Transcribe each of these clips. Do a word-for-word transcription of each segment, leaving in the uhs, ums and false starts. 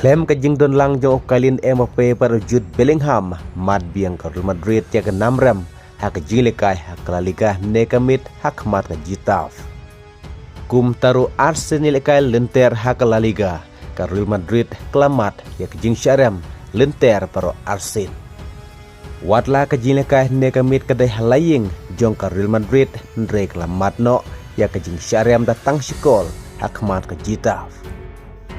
Khlem ka jingdon lang jong u Kylian Mbappe bad u Jude Bellingham, mad biang ka Real Madrid ïa ka nam rem ha ka jinglehkai ha ka La Liga ne ka miet ha khmat ka Getafe. Kumta ruh arsien ïalehkai lynter ha ka La Liga, ka Real Madrid ka la mad ïa ka jingshah rem lynter baroh arsien. Wat la ka jinglehkai ne ka miet ka dei ha la ïing jong ka Real Madrid, hynrei ka la mad noh ïa ka jingshah rem da tang shi kol ha khmat ka Getafe.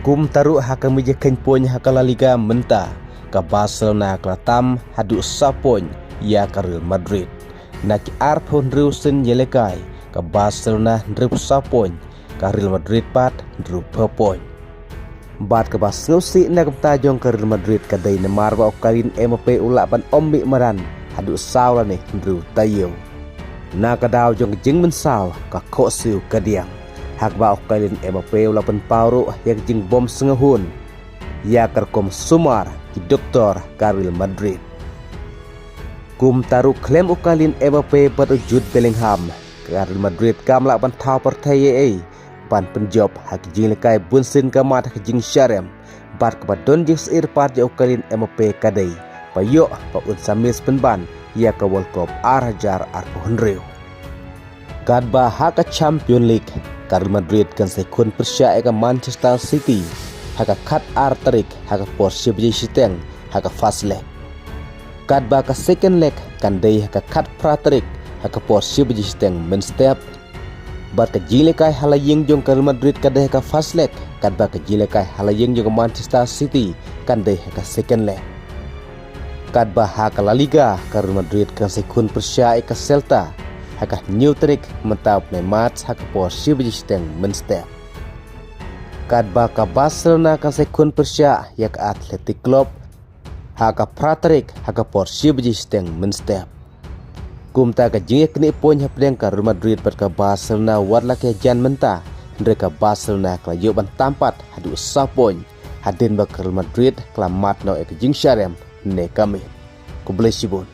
Kumta ruh ha ka miet jingkheiñ point ha ka La Liga mynta, ka Barcelona ka la tam haduh saw point ïa ka Real Madrid. Na ki arphew hynriew sien ïalehkai, ka Barcelona hynriewphew saw point, ka Real Madrid pat hynriewphew point. Bad kaba sngewsih na ka bynta jong ka Real Madrid ka dei namar ba u Kylian Mbappe u lah ban ym mih madan haduh saw lane hynriew taïew. Na ka daw jong ka jingmynsaw ka khohsiew ka diang, ha kaba u Kylian Mbappe u la pynpaw ruh ïa ka jingbym sngewhun ïa ka rukom sumar ki doktor ka Real Madrid. Kumta ruh khlem u Kylian Mbappe bad u Jude Bellingham, ka Real Madrid kam lah ban thaw pyrthei ei ei ban pynjop ha ki jinglehkai bunsien ka mad ha ka jingshah rem. Bad kaba don jingsyier pat ïa u Kylian Mbappe ka dei ba ïoh ba un sa miss pynban ïa ka World Cup ar hajar arphew hynriew. Katba ha ka Champions League, ka Real Madrid kan sa ïakhun pyrshah ïa ka Manchester City ha ka khat ar tarik ha ka por shi baje shiteng ha ka first leg. Katba ka second leg kan dei ha ka khat phra tarik ha ka por shi baje shiteng mynstep. Bad ka jinglehkai ha la ïing jong ka Real Madrid ka dei ha ka first leg, katba ka jinglehkai ha la ïing jong ka Manchester City kan dei ha ka second leg. Katba ha ka La Liga, ka Real Madrid kan sa ïakhun pyrshah ïa ka Celta ha ka hynñiew tarik mynta u bnai March ha ka por shi baje shiteng mynstep. Katba ka Barcelona kan sa ïakhun pyrshah ïa ka Athletic Club ha ka phra tarik ha ka por shi baje shiteng mynstep. Kumta ka jingïaknieh point hapdeng ka Real Madrid bad ka Barcelona wat la ka jan mynta, hynrei ka Barcelona ka la ïoh ban tam pat haduh saw point, hadien ba ka Real Madrid ka la mad noh ïa ka jingshah rem ne ka miet. Khublei shibun.